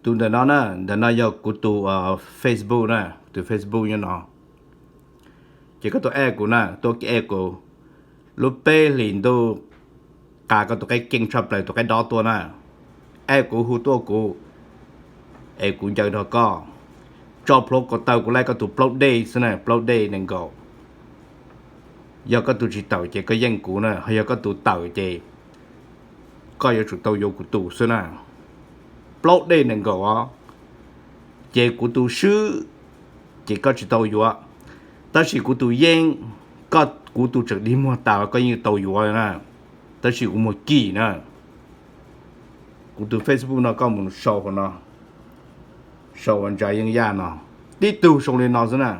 Tus ntawm no na, ntawm no yog kuv tus Facebook na, tus Facebook nyob no. Ces koj tus add kuv na, tuaj add kuv. Lub peb hlis ntuj, qa koj tus qeb keej tshaj plaws, tus qeb dob tuaj na. Add kuv, hu tuaj kuv, es kuv ncaws nrog koj. Tso plhuav kom tawm kuv laij koj tus plaub dej xwb na, plaub dej nees nkaum. Yog koj tus tsis tawm ces koj yeej kuv na, ho yog koj tus tawm ces koj yuav tsum tau yuav kuv tus xwb na. Plaub dej nees nkaum os, ces kuv tus swb ces koj tsis tau yuav, tab sis kuv tus yeej, koj, kuv tus tseem dig muag tas los koj yeej tau yuav na, tab sis kuv muag kim na. Kuv tus Facebook no koj mus sau hauv no, sau ua Ntsa Yeej Yaj no, tib tug sau li no xwb na.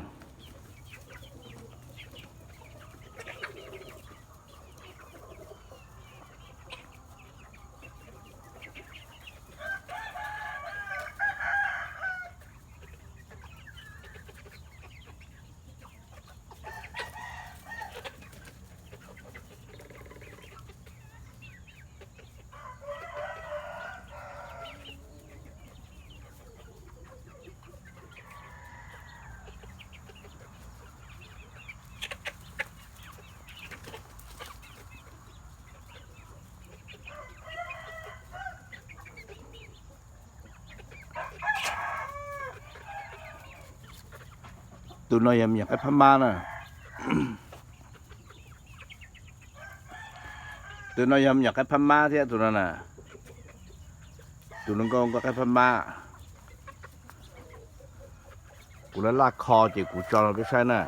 Tus no yog me nyuam qaib Phab Mab na. Tus no yog me nyuam qaib Phab Mab thiab tus no na. Tus no nkauj nkauj qaib Phab Mab. Kuv laj laj kho ces kuv tso rau peb saib na.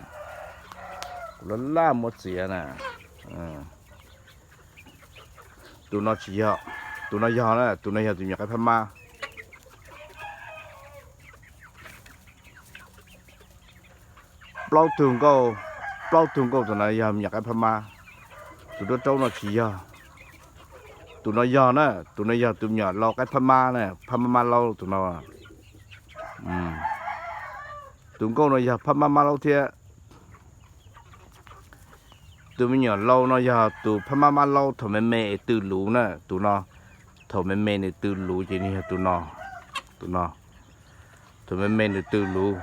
Kuv laj laj muab txiav na. Tus no tsis yog, tus no yog na, tus no yog tus me nyuam qaib Phab Mab. Plaub tug nkauj, plaub tug nkauj tus no yog me nyuam qaib Phab Mab. Tus raub raub no tsis yog. Tus no yog na, tus no yog tus me nyuam lau qaib Phab Mab na, Phab Mab Mab Laub tus no. Tus nkauj no yog Phab Mab Mab Laub thiab. Tus me nyuam lau no yog tus Phab Mab Mab Laub thaum me me es tw luv na, tus no. Thaum me me nws tw luv ces nws yog tus no, tus no. Thaum me me nws tw luv.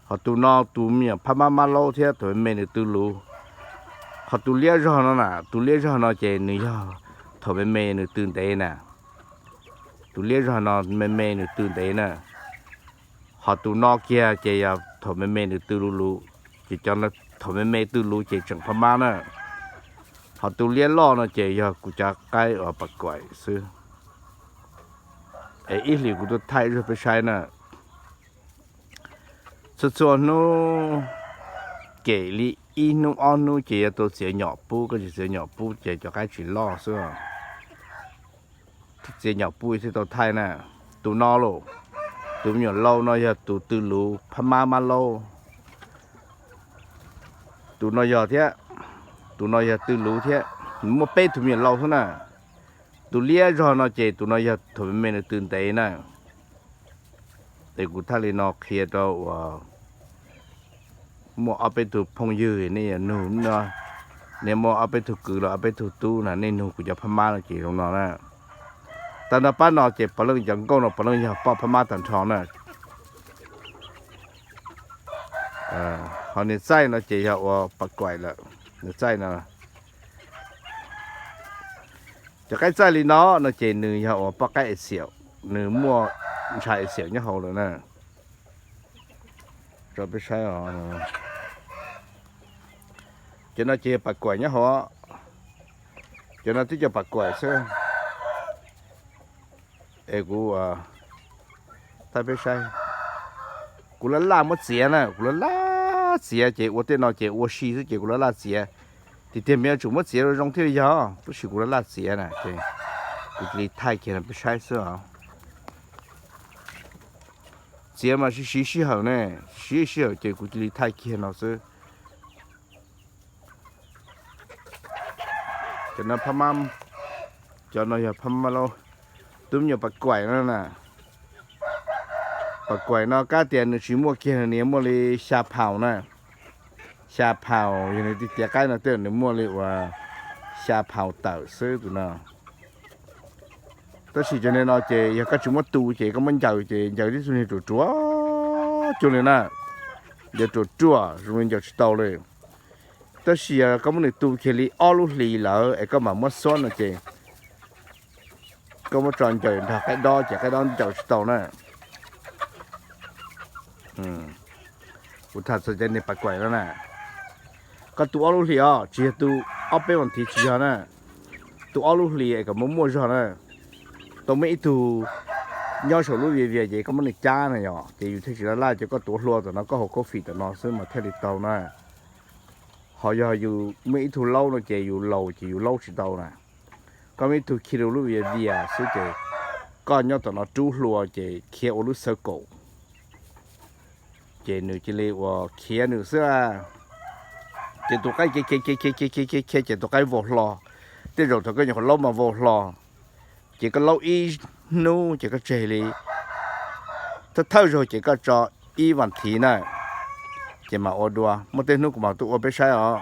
Ho tus no tus me nyuam Phab Mab Mab Laub thiab, thaum me me nws tw luv. Ho tus liab zog no na, tus liab zog no ces nws yog thaum me me nws tw ntev na. Tus liab zog no me me nws tw ntev na. Ho tus no kiag ces yog thaum me me nws tw luv luv, ces cov thaum me me tw luv ces tseem Phab Mab na. Ho tus liab loj no ces yog kuv cov qaib uas pas kuaim xwb. Es ib hlis kuv tuaj thaij zog peb saib na. Txhua txhua hnub, kem li ib hnub ob hnub ces yuav tau txiav nyom pub, koj tsis txiav nyom pub ces cov qaib tsis loj xwb. Txiav nyom pub thiaj tau thaij na. Tus no los, tus me nyuam lau no yog tus tw luv Phab Mab Mab Laub. Tus no yog thiab, tus no yog tw luv thiab. Nws muaj peb tug me nyuam lau xwb na. Tus liab zog no ces tus no yog thaum me me nws tw ntev na. Es kuv thaij li no qhia rau uas muaj ob peb tug phooj ywg nej yuav nug, nej muaj ob peb tug kwv los ob peb tug tub na, nej nug kuv cov Phab Mab no ces zoo no na. Tag nrho pab no ces puav leej cov nkauj no puav leej yog poj Phab Mab tag nrho na. Ho niag txaij no ces yog uas pas kuaim lawm, niag txaij no. Cov qaib txaij li no no ces nws yog uas poj qaib es xiaum, nws muaj ntshav es xiaum nyob hauv lawm na. Tso peb saib os. Cov no ces yog pas kuaim nyob hauv, cov no twb cov pas kuaim xwb. Es kuv thaij peb saib. Kuv laj laj muab txiav na, kuv laj laj txiav ces ua tej no ces ua si xwb ces kuv laj laj txiav. Tiag tiag mas yuav tsum muab txiav zoo zoo thiaj li yog, tab sis kuv laj laj txiav na ces kuv cia li thaij kiag no peb saib xwb os. Txiav mas siv siv sij hawm ne, siv sij hawm ces kuv cia li thaij kiag no xwb. Cov no Phab Mab, cov no yog Phab Mab Laub, tus me nyuam pas kuaim no na. Pas kuaim no kab tias nws tsis muaj kiag, nws muaj li xya phaus na. Xya phaus, yog nws tiav qaib no tej nws muaj li uas xya phaus tawm xwb tus no. Tab sis cov niag no ces yog koj tsis muab tu ces koj muab ncaws ces ncaws tib tug niag ruam ruam cuag li na. Ncaws ruam ruam zoo li ncaws tsis tau li. Tab sis yog koj muab nws tu kiag li ob lub hlis lawm es koj mam muab xuab no ces koj muab tso ncaws nrog qaib dob ces qaib dob ncaws tsis tau na. Kuv tham txog cov niag pas kuam no na, koj tu ob lub hlis os, tsis yog tu ob peb vas thiv tsis yog na. Tu ob lub hlis es kom muaj muaj zog na. Tau muaj ib tug nyob saum lub vias vias ces koj muab nws cab na yom, ces yus thiaj tsis laj laj ces koj tuav hlua tom no, koj haus coffee tom no xwb mas thiaj li tau na. Ho yog yus muaj ib tug laub no ces yus laus ces yus laub tsis tau na. Koj muaj ib tug khi rau lub vias vias xwb ces koj nyob tom no rub hlua ces khiav ua lub xawv kaum, ces nws cia li ua khiav nws xwb. Ces tus qaib khiav khiav khiav khiav khiav khiav khiav ces tus qaib vau hlo. Tej zaum thaum koj nyuam qhuav laub mas vau hlo, ces koj laub ib hnub ces koj tseg li. Thawj thawj zaug ces koj tso ib vas thiv na, ces mam ua dua. Muaj tej hnub kuv mam tuaj ua peb saib os.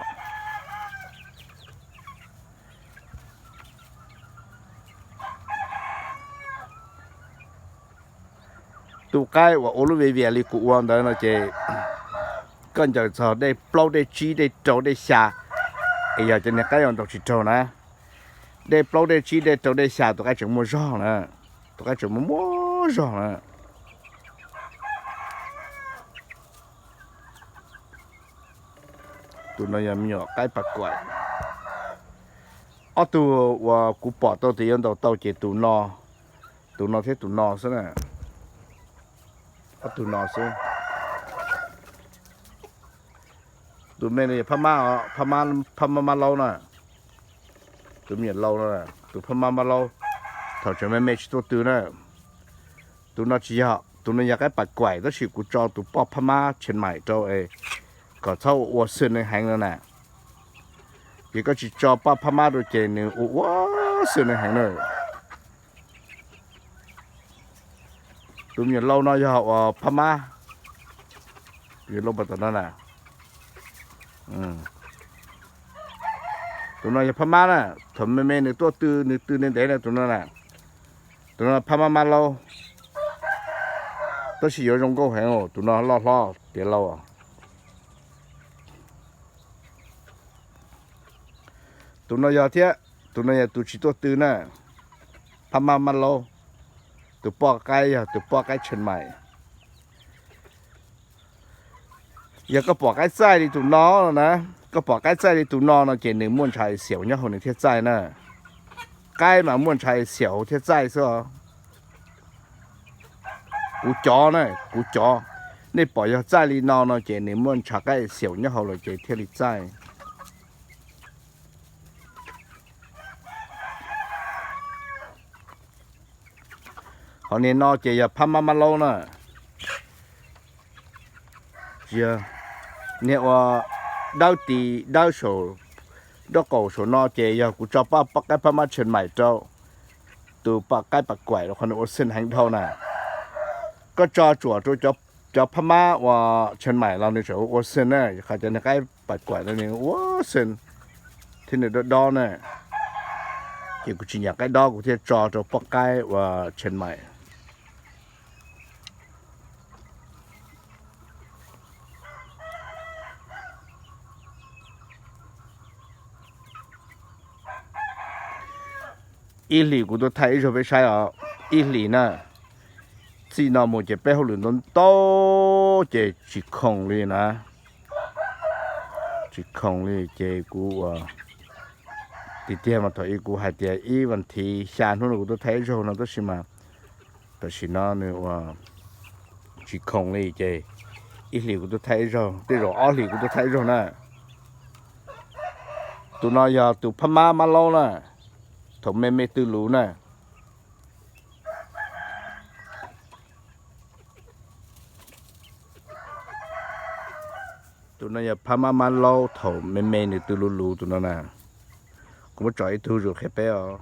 Tus qaib uas ua lub vias vias li kuv ua ntawd no ces koj ncaws txog dej plaub dej tsib dej rau dej xya, es yog cov niag qaib uas ntaus tsis raug na, dej plaub dej tsib dej rau dej xya tus qaib tseem muaj zog na, tus qaib tseem muaj muaj zog na. Tus no yog me nyuam qaib pas kuam. Ob tug uas kuv pom tau tias yuav ntaus tau ces tus no, tus no thiab tus no xwb na. Ob tug no xwb. Tus me no yog phab mab, phab mab mab laub na. Tus me nyuam laus no, tus phab mab mab laub, thaum tseem me me tsis tuaj tw na. Tus no tsis yog, tus no yog qaib pas kuam tab sis kuv tso tus poj phab mab Chiang Mai rau es kom txhob ua xwm neeg heev no na. Ces koj tsis tso poj phab mab rau ces nws ua ua xwm neeg heev na. Tus me nyuam laus no yog uas phab mab, tus me nyuam laus pas tom no na. Tus no yog phab mab na, thaum me me nws tuaj tw, nws tw ntev ntev na tus no na. Tus no phab mab mab laub, tab sis yuav zoo nkauj heev, tus no loj hlob tiav lauj. Tus no yog thiab, tus no yog tus tsis tuaj tw na, phab mab mab laub. Tus poj qaib yog tus poj qaib Chiang Mai. Yog koj pom qaib txaij li tus no no na, koj pom qaib txaij li tus no no ces nws muaj ntshav xiaum nyob hauv nws thiaj txaij na. Qaib mas muaj ntshav xiaum hauv thiaj txaij xwb os. Kuv cov na, kuv cov, nej pom yog txaij li no no ces nws muaj ntshav qaib xiaum nyob hauv lawm ces thiaj li txaij. Ho niag no ces yog phab mab mab laub na. Niag ua dawb tis dawb saum nraub qaum saum no ces yog kuv tso poj qaib phab mab Chiang Mai rau tus poj qaib pas kuam los qhov nws ua xwm heev dhau na. Koj tso tsuam rau cov phab mab uas Chiang Mai los nws tseem ua xwm na, qhov cov niag qaib pas kuam no nws ua xwm thiab nws dob dob na. Ces kuv tsis nyiam qaib dob kuv thiaj tso rau poj qaib uas Chiang Mai. Ib hlis kuv tuaj thaij ib zaug peb saib os, ib hlis na. Txij no mus ces peb hauj lwm ntau ntau ces tsis khoom li na. Tsis khoom li ces kuv ua tiag tiag mas thaum ub kuv hais tias ib vas thiv xya hnub no kuv tuaj thaij ib zaug no tab sis mas tam sim no nws ua tsis khoom li ces ib hlis kuv tuaj thaij ib zaug, tej zaum ob hlis kuv tuaj thaij ib zaug na. Tus no yog tus phab mab mab laub na, thaum me me tw luv na. Tus no yog phab mab mab laub thaum me me nws tw luv luv tus no na. Kuv muab tso ib tug zuj qhia peb os.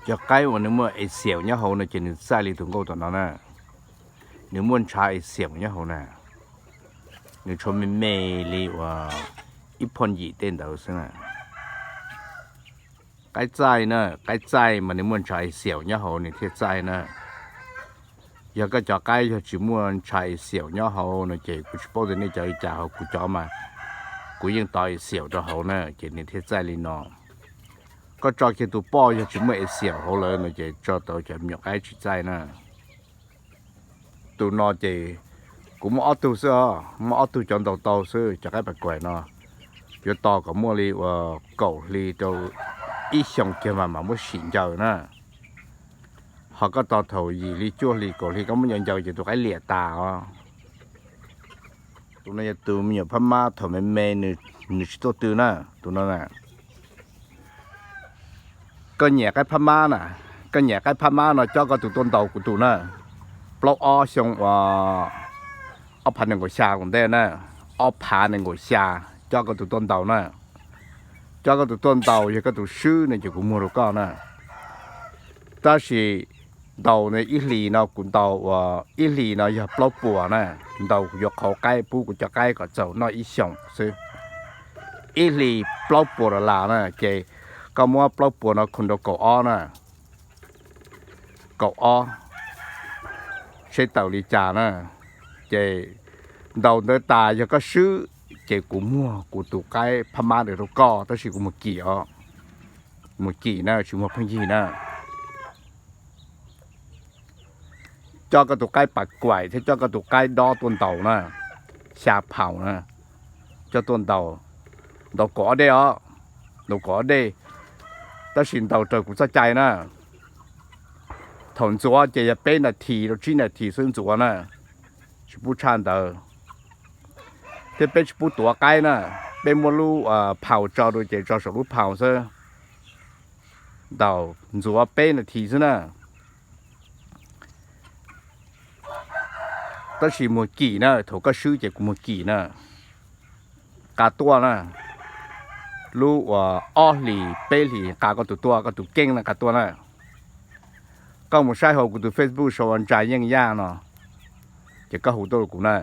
Cov qaib uas nws muaj es xiaum nyob hauv no ces nws txaij li tus nkauj tom no na. Nws muaj ntshav es xiaum nyob hauv na. Nws tshuav me me li uas ib phoj yim tej ntawd xwb na. Qaib txaij na, qaib txaij mas nws muaj ntshav es xiaum nyob hauv nws thiaj txaij na. Yog koj cov qaib yog tsis muaj ntshav es xiaum nyob hauv no ces kuv tsis paub tias nej cov li cas, hauv kuv cov mas kuv yeej tov es xiaum rau hauv na ces nws thiaj txaij li no. Koj tso kiag tus poj yog tsis muaj es xiaum hauv lawm no ces tso tau cov me nyuam qaib tsis txaij na. Tus no ces kuv muaj ob tug xwb os, muaj ob tug cov ntaus tau xwb, cov qaib pas kuaim no. Yuav tos kom muaj li uas kaum hli rau ib xyoos kiag mas mam muab sim ncaws na. Ho koj tos thaum yim hli cuaj hli kaum hli koj muab ncaws ncaws ces tus qaib liam tas os. Tus no yog tus me nyuam phab mab thaum me me, nws tsis tuaj tw na, tus no na. Koj nyiam qaib phab mab na, koj nyiam qaib phab mab no cob koj tus tuaj ntaus kuv tus na. Plaub ob xyoo uas ob phav nees nkaum xya ua ntej na, ob phav nees nkaum xya, cob koj tus tuaj ntaus na. Cob koj tus tuaj ntaus, yog koj tus swb no ces kuv muag rau koj na. Tab sis ntaus ib hlis no kuv ntaus uas ib hlis no yog plaub puas na, ntaus kuv yuav qhauv qaib pub kuv cov qaib kom txaus noj ib xyoos xwb. Ib hlis plaub puas dollar na ces koj muab plaub puas no khum rau kaum ob na, kaum ob, seb tawm li cas na. Ces ntaus ntawd tas yog koj swb ces kuv muag kuv tus qaib phab mab ntawd rau koj, tab sis kuv muag kim os, muag kim na, tsis muag pheej yig na. Cob koj tus qaib pas kuaim thiab cob koj tus qaib dob tuaj ntaus na, xya phaum na, cob tuaj ntaus, ntaus kaum ob dej os, ntaus kaum ob dej, tab sis ntaus raws kuv txoj cai na. Thaum ntxuav ces yog peb nas this rau tsib nas this xwb ntxuav na, tsis pub tshaj ntawd. Thiab peb tsis pub tuav qaib na, peb muab lub phaus tso rau ces tso saum lub phaus xwb. Ntaus ntxuav peb nas this xwb na. Tab sis muag kim na, thaum koj swb ces kuv muag kim na. Nqa tuaj na, lub uas ob hlis peb hlis nqa koj tus tuaj, koj tus keeb na nqa tuaj na. Koj mus saib hauv kuv tus Facebook sau ua Ntsa Yeej Yaj no, ces koj hu tuaj rau kuv na.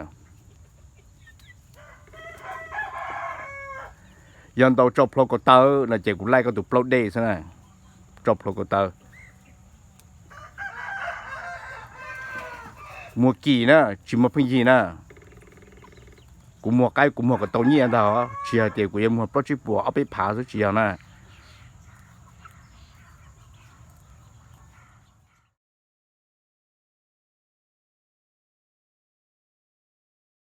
Yog ntaus rau plhuav kaum tawv no ces kuv laij koj tus plaub dej xwb na, rau plhuav kaum tawv. Muag kim na, tsis muag pheej yig na. Kuv muag qaib kuv muag kom tau nyiaj ntag, tsis hais tias kuv yuav muag plaub tsib puas ob peb phav xwb tsis yog na.